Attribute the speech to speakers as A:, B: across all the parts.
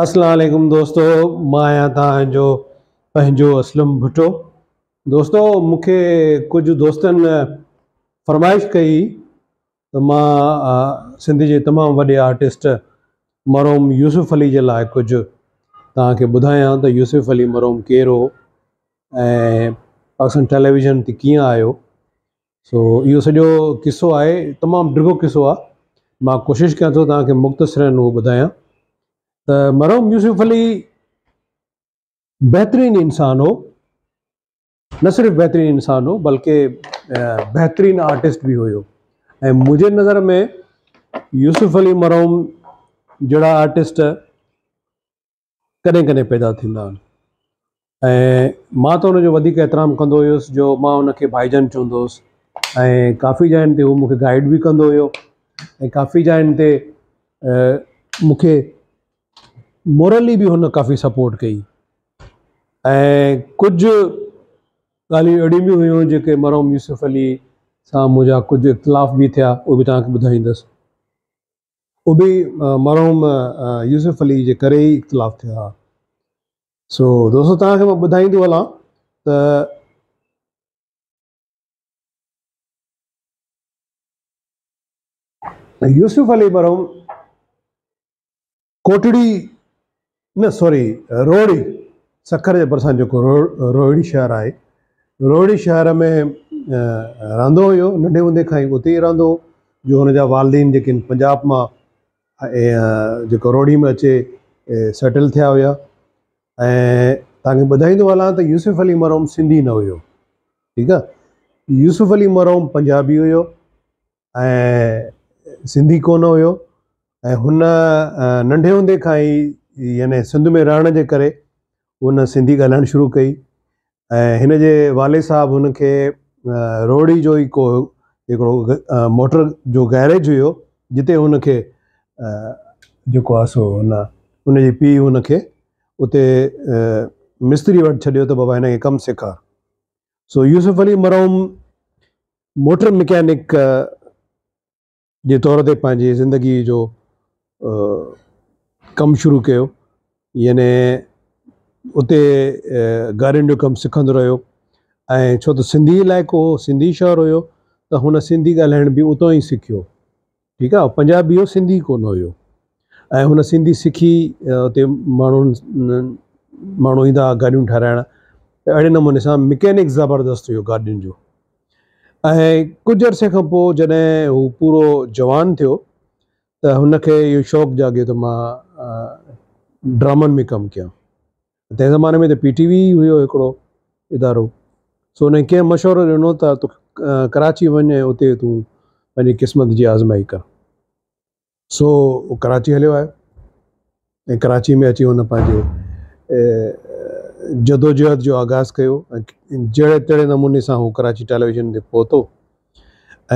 A: اسلام عليڪم دوستو مان آهيان توهان جو پنهنجو اسلم ڀٽو دوستو مون کي ڪجهه دوستن فرمائش ڪئي ته مان سنڌ جي تمام وڏي آرٽسٽ مرحوم يوسف علي جي لاء ڪجهه توهان کي ٻڌايان ته يوسف علي مرحوم ڪير هو ۽ پاڪستان ٽيليويزن تي ڪيئن آيو. سو اهو سڄو قصو آهي، تمام ڊگهو قصو آهي. مان ڪوشش ڪيان ٿو توهان کي مختصراً اهو ٻڌايان ته مرحوم يوسف علي بهترين انسان هو، نه صرف بهترين انسان هو بلڪه بهترين آرٽسٽ به هيو ۽ منهنجي نظر ۾ يوسف علي مرحوم جهڙا آرٽسٽ ڪڏهن ڪڏهن پيدا ٿيندا آهن ۽ مان ته ان جو وڌيڪ احترام ڪندو هيس جو مان ان کي ڀائي جان چوندو هوس ۽ ڪافي جاين تي هو مون کي گائيڊ به ڪندو هيو ۽ ڪافي جاين تي مون کي مورلي به هن ڪافي سپورٽ ڪئي ۽ ڪجهه ڳالهيون اهڙيون به هيون جيڪي مرحوم يوسف علي سان منهنجا ڪجهه اختلاف به ٿيا اهي به توهان کي ٻڌائيندس. اهو به مرحوم يوسف علي جي ڪري ئي اختلاف ٿيا ها. سو دوستو توهان کي مان ٻڌائيندو هلان ته يوسف علي مرحوم ڪوٽڙي نه سوري روهڙي سکر جي ڀرسان جيڪو روهڙي شهر آهي روهڙي شهر ۾ رهندو هيو ننڍي هوندي کان ئي اتي ئي رهندو هو جو هن جا والدين جيڪي پنجاب مان جيڪو روهڙي ۾ اچي سيٽل ٿيا هيا ۽ توهان کي ٻڌائيندو هلان ته يوسف علي مرحوم سنڌي نه هيو ٺيڪ آهي يوسف علي مرحوم پنجابي هيو ۽ سنڌي ڪونه هيو ۽ هن ننڍي هوندي کان ئي يعني سنڌ ۾ رهڻ جي ڪري هن سنڌي ڳالهائڻ شروع ڪئي ۽ هن جي والد صاحب هن کي روهڙي جو ئي ڪو هڪڙو موٽر جو گيريج هيو جتي هن کي جيڪو آهي سو هن ان جي پيء هن کي اتي مستري وٽ ڇڏيو ته بابا هن کي ڪم سيکار. سو يوسف علي مرحوم موٽر مڪينڪ جي طور تي پنهنجي زندگي جو ڪم شروع ڪيو يعني اتي گاڏين جو ڪم سکندو رهيو ۽ ڇو ته سنڌي علائقو هو سنڌي شهر هيو ته هن سنڌي ڳالهائڻ به اتان ئي سکيو. ٺيڪ آ پنجابي هو سنڌي ڪونه هيو ۽ هن سنڌي سکي اتي ماڻهن ماڻهو ايندا هئا گاڏيون ٺهرائڻ ته اهڙي نموني سان مڪينڪ زبردست هيو گاڏين جو ۽ ڪجهه عرصي کان پوء جڏهن هو پورو جوان ٿيو ته هن کي اهو شوق جاڳيو ته مان ڊرامن ۾ ڪم ڪيان تنهن زماني ۾ ته پي ٽي وي ئي هيو هڪڙو ادارو سو انهن ڪنهن مشورو ڏنو ته تون ڪراچي وڃ ۽ اتي تون پنهنجي قسمت جي آزمائي ڪر. سو هو ڪراچي هليو آيو ۽ ڪراچي ۾ اچي هن پنهنجي جدوجهد جو آغاز ڪيو ۽ جهڙي تهڙي نموني سان هو ڪراچي ٽيليويزن تي پهتو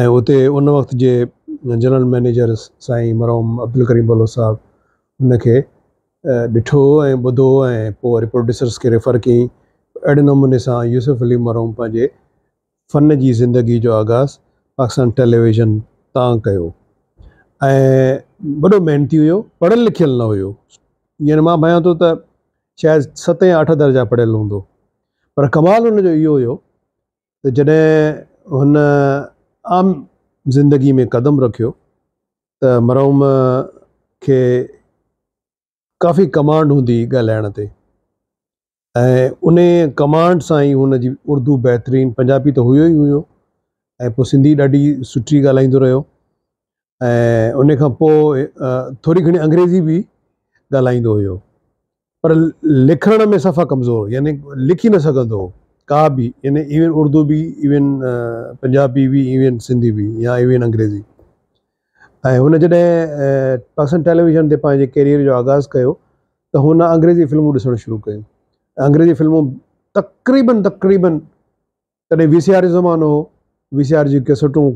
A: ۽ اتي ان وقت جي جنرل مئنيجر سائين مرحوم عبدالڪريم بلوچ صاحب هن کي ڏٺو ۽ ٻڌو ۽ پوء وري پروڊيوسرس کي ريفر ڪيائين. اهڙي نموني سان يوسف علي مرحوم پنهنجي فن جي زندگي جو آغاز پاڪستان ٽيليويزن تان ڪيو ۽ وڏو محنتي هيو، پڙهيل لکيل نه هيو، يعني مان ڀانيان ٿو ته شايد ست يا اٺ درجا پڙهيل هوندو، پر ڪمال هن جو اهو هيو ته جڏهن هن عام زندگي ۾ قدم رکيو ته مرحوم کي ڪافي ڪمانڊ هوندي هئي ڳالهائڻ تي ۽ ان ڪمانڊ سان ئي هن جي اردو بهترين پنجابي ته هيو ئي هيو ۽ پوء سنڌي ڏاڍي سٺي ڳالهائيندو رهيو ۽ ان کان پوء ٿوري گهڻي انگريزي به ڳالهائيندو هيو پر لکڻ ۾ صفا ڪمزور يعني لکي نه سگهندو هو ڪا به يعني ايون اردو به ايون پنجابي به ايون سنڌي به يا ايون انگريزي ۽ هن جڏهن پاڪستان ٽيليويزن تي پنهنجي ڪيريئر جو آغاز ڪيو ته هن انگريزي فلمون ڏسڻ شروع ڪيون انگريزي فلمون تقريبن تقريبن تڏهن وي سي آر جو زمانو هو، وي سي آر جون ڪيسٽون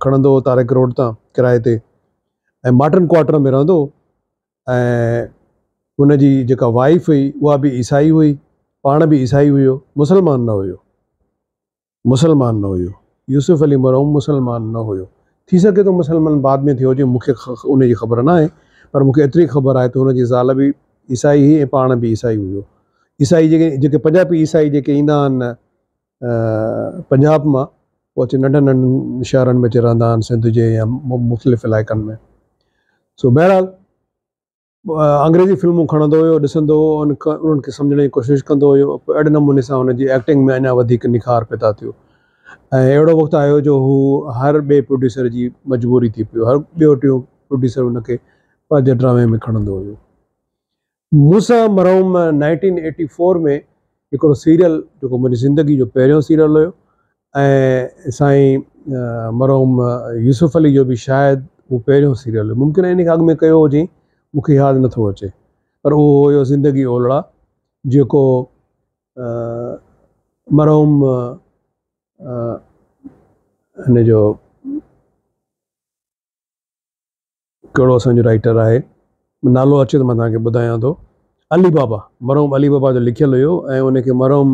A: کڻندو هو طارق روڊ تان ڪرائي تي ۽ مارٽن ڪوارٽر ۾ رهندو هو ۽ هن جي جيڪا وائيف هئي اها به عيسائي هئي، پاڻ به عيسائي هيو، مسلمان نه هيو، مسلمان نه هيو، يوسف علي مرحوم مسلمان نه هيو، ٿي سگهي ٿو مسلمان بعد ۾ ٿيو هجي مون کي ان جي خبر نه آهي پر مون کي ايتري خبر آهي ته هن جي زال به عيسائي هئي ۽ پاڻ به عيسائي هيو. عيسائي جيڪي جيڪي پنجابي عيسائي جيڪي ايندا آهن پنجاب مان اهي اچي ننڍن ننڍن شهرن ۾ اچي رهندا آهن سنڌ جي يا مختلف علائقن ۾ سو بهرحال انگريزي فلمون کڻندو هيو ڏسندو هو انهن کي سمجهڻ جي ڪوشش ڪندو هيو پوء اهڙي نموني سان هن جي ايڪٽنگ ۾ اڃا وڌيڪ نکار پيدا ٿيو ۽ اهڙو وقت آيو جو هو هر ٻئي پروڊيوسر جي مجبوري ٿي پيو هر ٻيو ٽيون پروڊيوسر هن کي پنهنجي ڊرامي ۾ کڻندو هيو. مون سان مرحوم نائنٽين ايٽي فور ۾ هڪڙو سيريل جيڪو منهنجي زندگي جو پهريون سيريل هيو ۽ سائين مرحوم يوسف علي جو به شايد اهو پهريون سيريل هيو ممڪن آهي ان کان اڳ ۾ ڪيو هجي مون کي ياد نٿو اچي پر اهو هيو زندگي اولڙا جيڪو مرحوم هن جو ڪهڙو اسان جو رائيٽر آهي نالو اچي ته مان توهان کي ٻڌايان ٿو علي بابا مرحوم علي بابا جو لکيل هيو ۽ ان کي مرحوم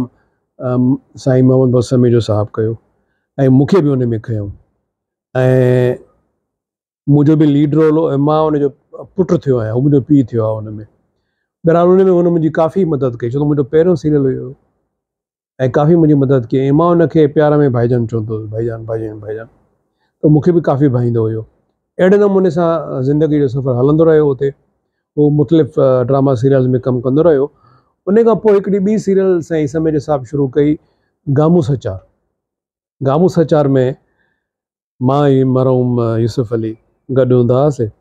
A: سائين محمد بخش سميجو صاحب ڪيو ۽ مون کي به ان ۾ کنيو ۽ منهنجو به ليڊ رول هو ۽ مان ان جو پٽ ٿيو آهيان هو منهنجو پيء ٿيو آهي ان ۾ بهرحال ان ۾ هن منهنجي ڪافي مدد ڪئي ڇو ته منهنجو پهريون سيريل هيو ۽ ڪافي منهنجي مدد ڪئي ۽ مان ان کي پيار ۾ ڀائيجان چوندو هوس ڀائيجان ڀائيجان ڀائيجان ته مون کي به ڪافي ڀائيندو هيو اهڙي نموني سان زندگي جو سفر هلندو رهيو اتي هو مختلف ڊراما سيريلز ۾ ڪم ڪندو رهيو ان کان پوء هڪڙي ٻي سيريل سائين سميجو صاحب شروع ڪئي گامون سچار گامون سچار ۾ مان ۽ مرحوم يوسف علي گڏ هوندا هئاسين.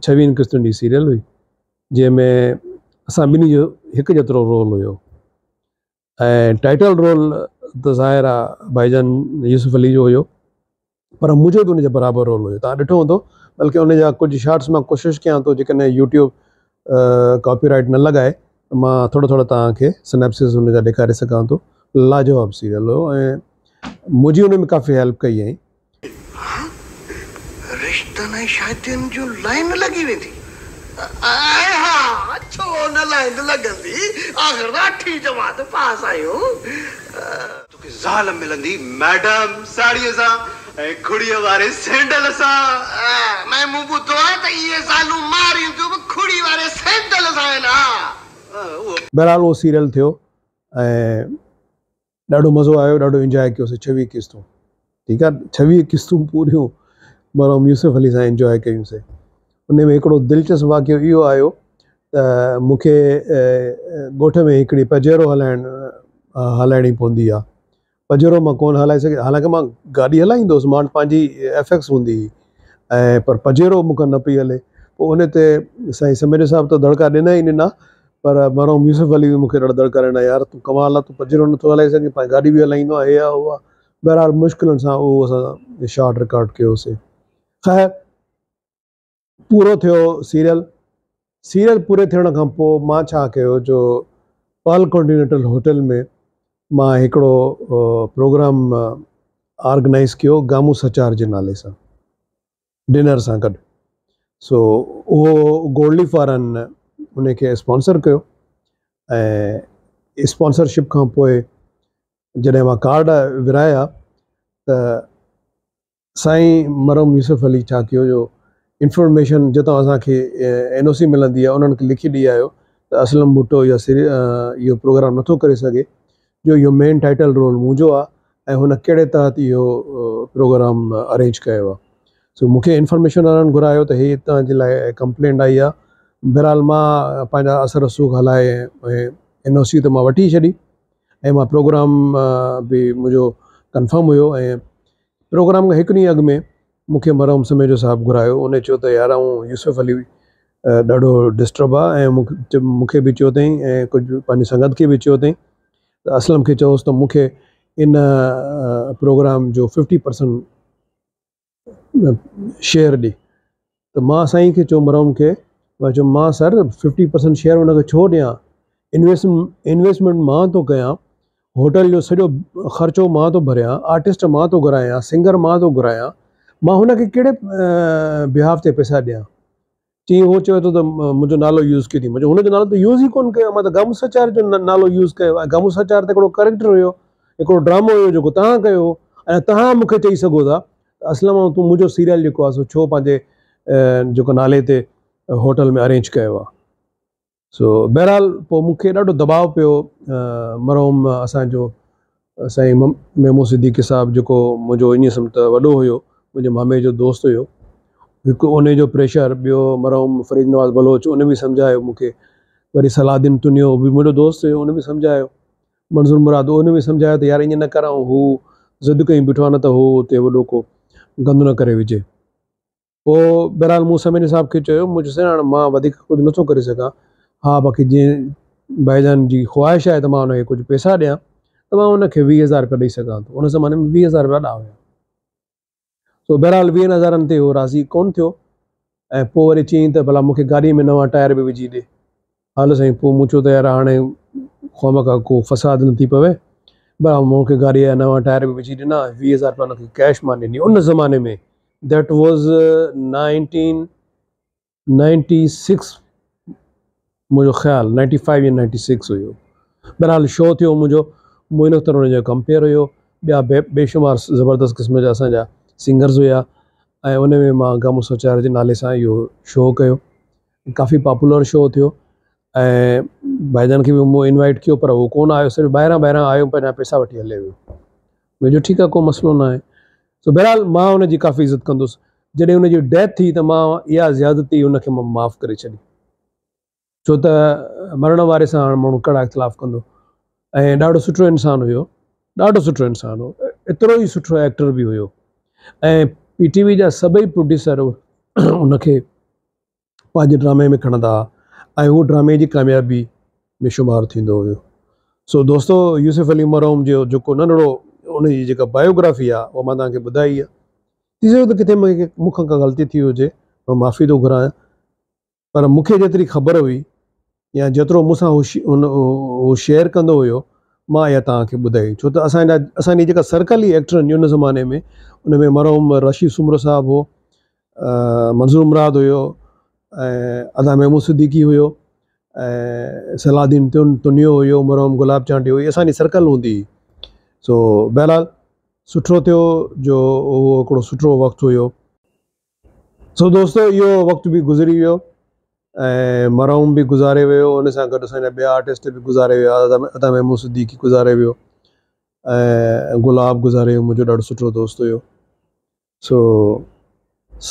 A: ڇويهن قسطن جي سيريل هئي، جنهن ۾ اسان ٻنهي جو هڪ جيترو رول هيو ۽ ٽائيٽل رول ته ظاهر آ ڀائيجان يوسف علي جو هيو پر منهنجو به ان جي برابر رول هيو. توهان ڏٺو هوندو بلڪه ان جا ڪجهه شارٽس مان ڪوشش ڪيان ٿو جيڪڏهن يوٽيوب ڪاپي رائيٽ نه لڳائي ته مان ٿورو ٿورو توهان کي سنيپسز ان جا ڏيکاري سگهان ٿو. لاجواب سيريل هيو ۽ منهنجي ان ۾ ڪافي هيلپ ڪئي هئائين.
B: ها رشتن ۽ شادين جون لائين لڳي ويندي. ۽ ها ڇو نه لائين لڳندي آخر ته اٺين جماعت پاس آهيون. توکي زال ملندي ميڊم ساڙهيء سان ۽ کڙيء واري سينڊل سان. ۽ مون ٻڌو آهي ته اهي زالون مارينديون به کڙي واري سينڊل سان آهن ها.
A: بهرحال اهو سيريل ٿيو ۽ ڏاڍو مزو آيو ڏاڍو انجواء ڪيوسي ڇويهه قسطون ٺيڪ آ ڇويهه قسطون پوريون مرحوم يوسف علي سان انجواء ڪيونسي ان ۾ هڪڙو دلچسپ واقعو اهو آيو ته مون کي ڳوٺ ۾ هڪڙي پجيرو هلائڻ هلائڻي پوندي آ پجيرو مان ڪونه هلائي سگهيس حالانڪه مان گاڏي هلائيندو هوس مان وٽ پنهنجي ايف ايڪس هوندي هئي ۽ پر پجيرو مون کان نه پئي هلي پوء ان تي سائين سميجو صاحب ته دڙڪا ڏنا ئي ڏنا پر مرحوم يوسف علي به مون کي ڏاڍا دڙڪا ڏنا يار تون ڪمال آ تون پجيرو نٿو هلائي سگهين پنهنجي گاڏي به هلائيندو آهين هي آ هو آ بهرحال مشڪلن سان اهو اسان شارٽ رڪارڊ ڪيوسين خير پورو ٿيو سيريل سيريل پوري ٿيڻ کان پوء مان ڇا ڪيو جو پرل ڪانٽينينٽل هوٽل ۾ مان هڪڙو پروگرام آرگنائز ڪيو گامون سچار جي نالي سان ڊنر سان گڏ سو اهو گولڊ ليف وارن ان کي اسپانسر ڪيو ۽ اسپانسرشپ کان پوء جڏهن مان ڪارڊ ورهايا ته سائين مرحوم يوسف علي ڇا ڪيو جو انفارميشن جتان اسان کي اين او سي ملندي آهي انهن کي لکي ڏئي آيو ته اسلم ڀٽو يا اهو پروگرام نٿو ڪري سگهي جو اهو مين ٽائيٽل رول منهنجو آهي ۽ هن ڪهڙي تحت اهو پروگرام ارينج ڪيو آهي سو مون کي انفارميشن وارن گهرايو ته هي توهان جي لاء ڪمپلينٽ آئي آهي بهرحال مان پنهنجا اثر رسوخ هلائي ۽ اين او سي ته مان وٺي ڇڏي ۽ مان پروگرام به منهنجو ڪنفرم هيو ۽ پروگرام کان هڪ ڏينهن اڳ ۾ مون کي مرحوم سميجو صاحب گهرايو ان چيو ته يار آئون يوسف علي ڏاڍو ڊسٽرب آ ۽ مون کي به چيو اٿئين ۽ ڪجهه پنهنجي سنگت کي به چيو اٿئين ته اسلم کي چئوس ته مون کي ان پروگرام جو ففٽي پرسنٽ شيئر ڏي ته مان سائين کي چيو مرحوم کي مان چيو مان سر ففٽي پرسنٽ شيئر ان کي ڇو ڏيان انويسٽمينٽ مان ٿو ڪيان هوٽل جو سڄو خرچو مان ٿو ڀريان آرٽسٽ مان ٿو گهرايان سنگر مان ٿو گهرايان مان هن کي ڪهڙي بيهاف تي پئسا ڏيان چي هو چوي ٿو ته منهنجو نالو يوز ڪيو اٿئي مان چيو هن جو نالو ته يوز ئي ڪونه ڪيو مان ته گامون سچار جو نالو يوز ڪيو ۽ گامون سچار ته هڪڙو ڪريڪٽر هيو هڪڙو ڊرامو هيو جيڪو توهان ڪيو هو ۽ توهان مون کي چئي سگهو ٿا ته اسلم تون منهنجو سيريل جيڪو آهي سو ڇو پنهنجي جيڪو نالي تي هوٽل ۾ ارينج ڪيو آهي. سو بهرحال پوء مون کي ڏاڍو دٻاء پيو مرحوم اسان جو سائين محمود صديقي صاحب جيڪو منهنجو ائين سمجهه ته وڏو هيو منهنجي مامي جو دوست هيو هڪ ان جو پريشر ٻيو مرحوم فريد نواز بلوچ ان به سمجهايو مون کي وري صلاح الدين تنيو به منهنجو دوست هيو ان به سمجهايو منظور مراد ان به سمجهايو ته يار ائين نه ڪر ۽ هو ضد ڪيون بيٺو آهي نه ته هو اتي وڏو ڪو گند نه ڪري وجهي. پوء بهرحال مون سميجي صاحب کي چيو، مون چيو سائين هاڻ مان وڌيڪ ڪجهه نٿو ڪري سگهان، ها باقي جنهن ڀائيجان جي خواهش آهي ته مان ان کي ڪجهه پئسا ڏيان ته مان ان کي 20 هزار رپيا ڏئي سگهان ٿو، ان زماني ۾ 20 هزار رپيا وڏا هيا. سو بهرحال ويهن هزارن تي هو راضي ڪونه ٿيو ۽ پوء وري چيائين ته ڀلا مون کي گاڏيء ۾ نوان ٽائر به وجهي ڏي. هل سائين پوء مون چيو ته يار هاڻي خوامخواه ڪو فساد نه ٿي پوي بهرحال مون کي گاڏي جا نوان ٽائر به وجهي ڏنا ۽ 20 هزار رپيا ان کي ڪيش مان ڏني ان زماني ۾ that was 1996 منهنجو خيال 95 يا 96 هيو بهرحال شو ٿيو منهنجو معين اختر ان جو ڪمپيئر هيو ٻيا بيشمار زبردست قسم جا اسان جا سنگرز هيا ۽ ان ۾ مان غم سچار جي نالي سان اهو شو ڪيو ڪافي پاپولر شو ٿيو ۽ ڀائيجان کي به مون انوائيٽ ڪيو پر هو ڪونه آيو صرف ٻاهران ٻاهران آيو پنهنجا پئسا وٺي هلي ويو مون چيو ٺيڪ آهي ڪو مسئلو نه آهي سو بهرحال مان ان جي ڪافي عزت ڪندو هوس جڏهن ان جي ڊيٿ ٿي ته مان اها زيادتي ان کي مان معاف ڪري ڇڏي ڇو ته مرڻ واري سان هاڻ ماڻهو ڪهڙا اختلاف ڪندو ۽ ڏاڍو سٺو انسان هيو ڏاڍو سٺو انسان هو ايترو ئي سٺو ايڪٽر به هيو ۽ پي ٽي وي جا سڀئي پروڊيوسر ان کي پنهنجي ڊرامي ۾ کڻندا ها ۽ هو ڊرامي جي ڪاميابي ۾ شمار ٿيندو هيو. سو دوستو يوسف علي مرحوم جو جيڪو ننڍڙو ان جي جيڪا بايوگرافي آ اها مان توهان کي ٻڌائي آ. ٿي سگهي ٿو ڪٿي مون کان ڪا غلطي ٿي هجي مان معافي ٿو گهران پر مون کي جيتري خبر هئي يا جيترو مون سان هو شيئر ڪندو هيو مان اها توهان کي ٻڌائي ڇو ته اسان جا اسان جي جيڪا سرڪل هئي ايڪٽرن جي ان زماني ۾ ان ۾ مرحوم رشيد سومرو صاحب هو منظور مراد هيو ۽ ادا محمود صديقي هيو ۽ صلاح الدين تنيو هيو مرحوم گلاب چانڊيو هيو اسان جي سرڪل هوندي هئي سو بهرحال سٺو ٿيو جو اهو هڪڙو سٺو وقت هيو سو دوستو اهو وقت به گذري ويو ۽ مرحوم به گذاري ويو ان سان گڏ اسان جا ٻيا آرٽسٽ به گذاري ويا ادا محمود صديقي گذاري ويو ۽ گلاب گذاري ويو منهنجو ڏاڍو سٺو دوست هيو سو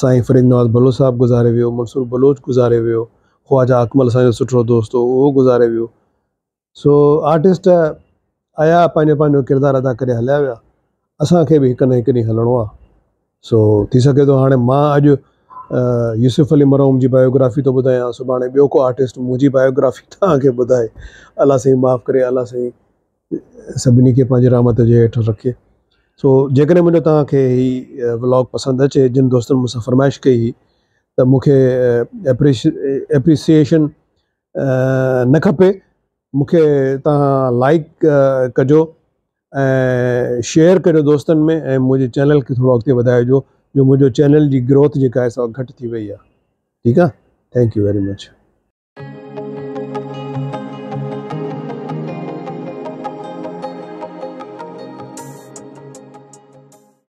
A: سائين فريد نواز بلوچ صاحب گذاري ويو منصور بلوچ گذاري ويو خواجه اڪمل اسان جو سٺو دوست هو اهو گذاري ويو سو آرٽسٽ آيا پنهنجو پنهنجو ڪردار ادا ڪري هليا ويا اسان کي به هڪ نه هڪ ڏينهن هلڻو آ سو ٿي سگهي ٿو هاڻي مان اڄ يوسف علي مرحوم جي بايوگرافي ٿو ٻڌايان سڀاڻي ٻيو ڪو آرٽسٽ منهنجي بايوگرافي توهان کي ٻڌائي الله سائين معاف ڪري الله سائين سڀني کي پنهنجي رحمت جي هيٺ رکي سو جيڪڏهن منهنجو توهان کي هي ولاگ پسند اچي جن دوستن مون سان فرمائش ڪئي هئي ته مون کي ايپريسيئيشن نه کپي مون کي توهان لائڪ ڪجو ۽ شيئر ڪريو دوستن ۾ ۽ منهنجي چينل کي ٿورو اڳتي وڌائجو جو منهنجو چينل جي گروٿ جيڪا آهي سا گهٽ ٿي وئي آهي ٺيڪ آهي thank you very much.